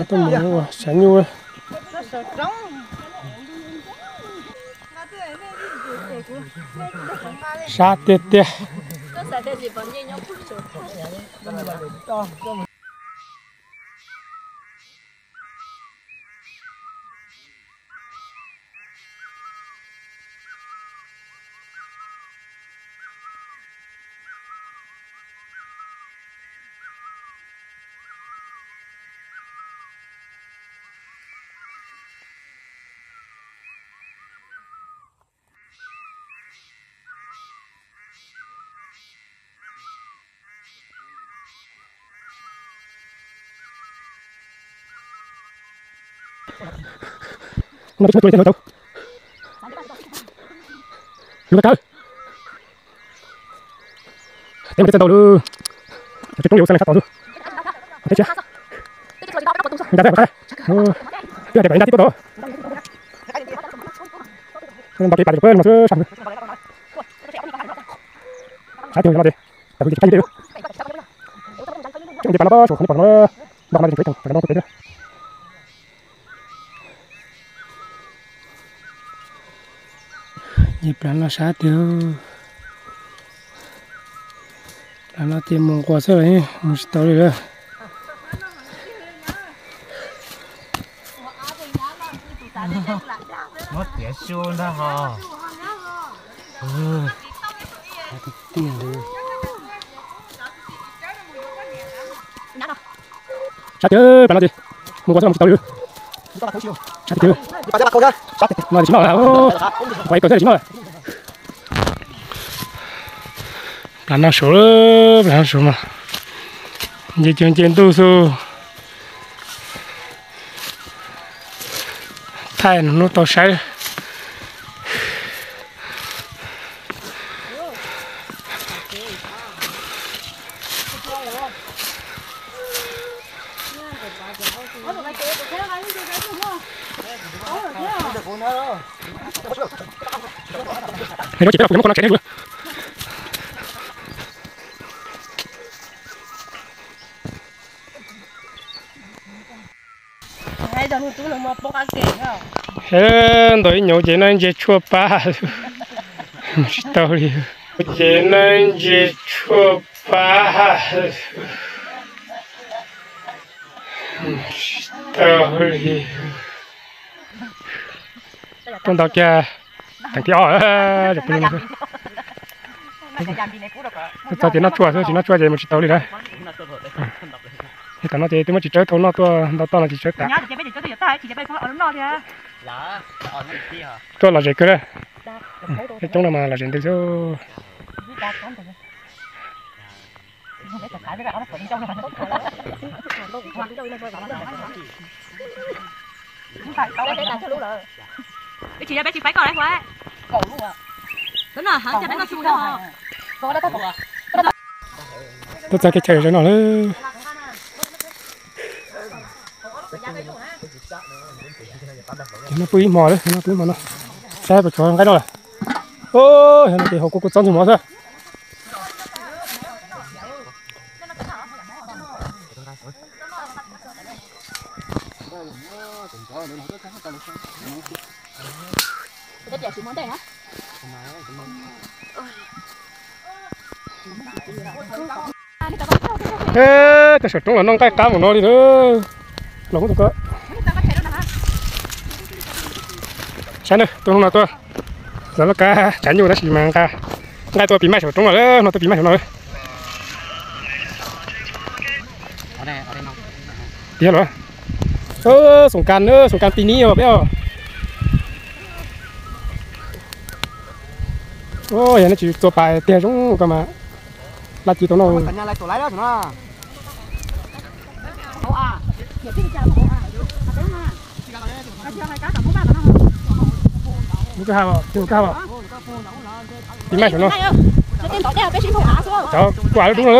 Tuaj mus ua sav nyuj. Sab tiag tiag. Teb txaj ntau lawm. Cov tsooj yuav ua xab lees sab tod xwb. Teb tsis, nca teb pov qab. Twb hais tias pem nca tib tuaj tod. Nto kev pas ces peb no xwb sab. Saib tiag no ces, tas kuv ces tsis caij yus tej. Coob ces pas no suav qhov no pom no, nto qhov no ces nchuav ib tsoom pas no tuaj pem thiab. Ces plas no sab tiag. Plas no ces mus nquas xwb los mus tsis tau li lawm. Muab tiav su ntag ho. Sab tiag, plas no ces mus nquas xwb los mus tsis tau li. Sab tiag tiag. No tsis noj lawm. Kuv ib kawm thiab tsis noj lawm. Plas no suav, plas no suav mas nce ceg nce ntuj xwb. Thaij hnub tau saib. Lub tsev peb los kuv muab qhov no tsev ne. Ntaus ib nyuag ces no ntsia tshuaj pab. Mus tsis tau li. Ces no ntsia tshuaj pab. Mus tsis tau li. Tuaj ntau kiag, teem thib ob. Tuaj txog ces noj tshuaj xwb, tsis noj tshuaj ces mus tsis tau li lawm. Tam no ces twb muab txiv tsawb tau noj tuaj ntau toj no txiv tsawb tas. Tuaj lom zem kawg na. Coob no mas lom zem ntws xwb. Tuaj txog kev chaw zaum no lawm. Ces no pw ib hmos lawm, no pw ib hmos no. Saib puas tshuav nqaij noj lawm. Yog no ces hauv kuv kuj txob ntxwg mov xwb. Tej saum roob los noj nqaij qab mus no li lawm. Los kuv tus ko. Saib na, tuaj hnub no tuaj, los lub kab tsav nyuj tab sis mas nqa nqaij tuaj pis maij saum roob los, no tuaj pis maij saum no. Tiag los, xoom kas, xoom kas pis ni os peb os. Yog nej tsis txua pas tiag zoo ko mas laj ci tau noj. Mus koj ha, mus koj ha. Pis maij saum no. Cov kuj av lub dub no.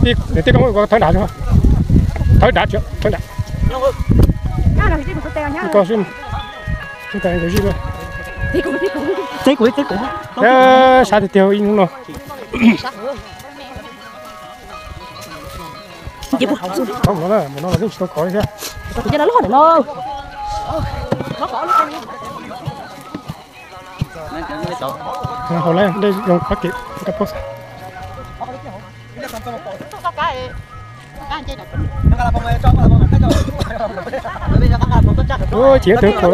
Niam tij koj muab thawb nrad, thawb nrad, thawb nrad. Koj xwb, nkawd zij na. Txeb kuv, txeb kuv. Sab tiag tiag ib hnub no. Mus no, mus no los yeej tsis tau kov li thiab. Hauv lawm, dej zoo kab kev, kab pob xwb. Ua, tsis twv kov.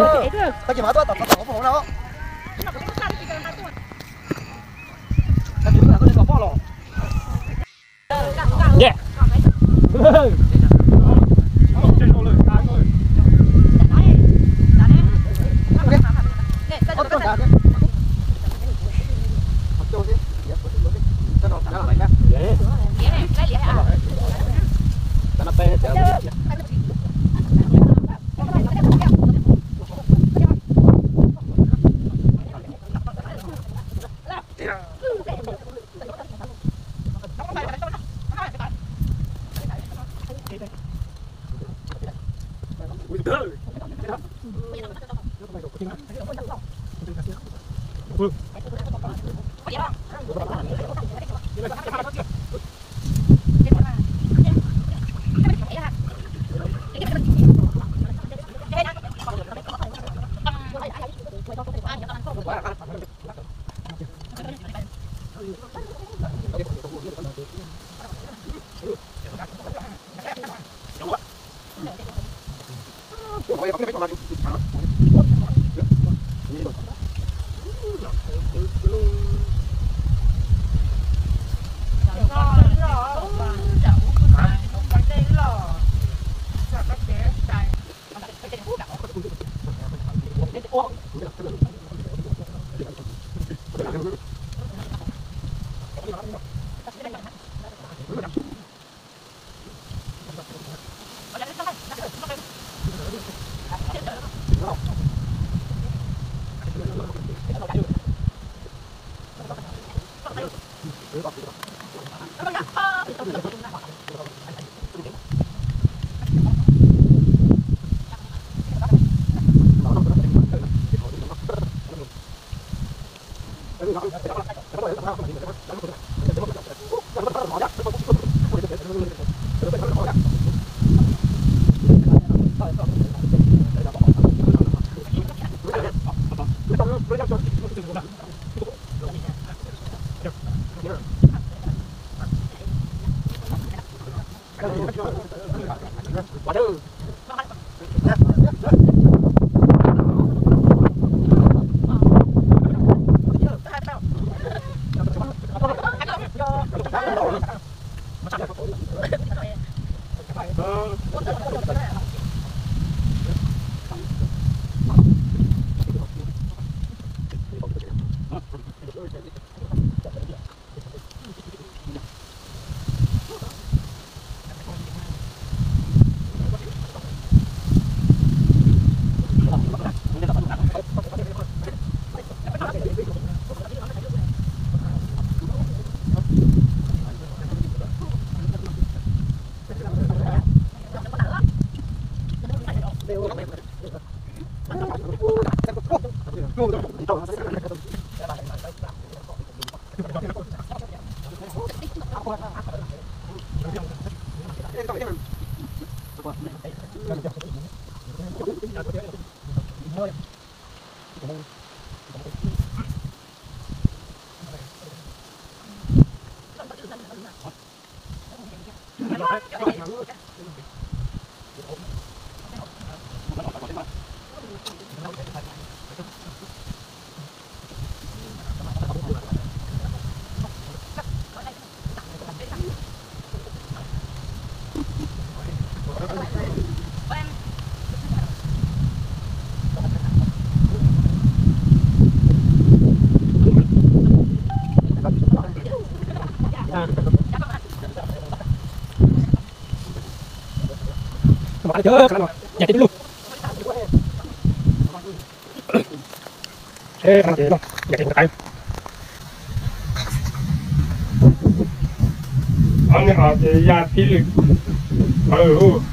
Ces ya tib lwm,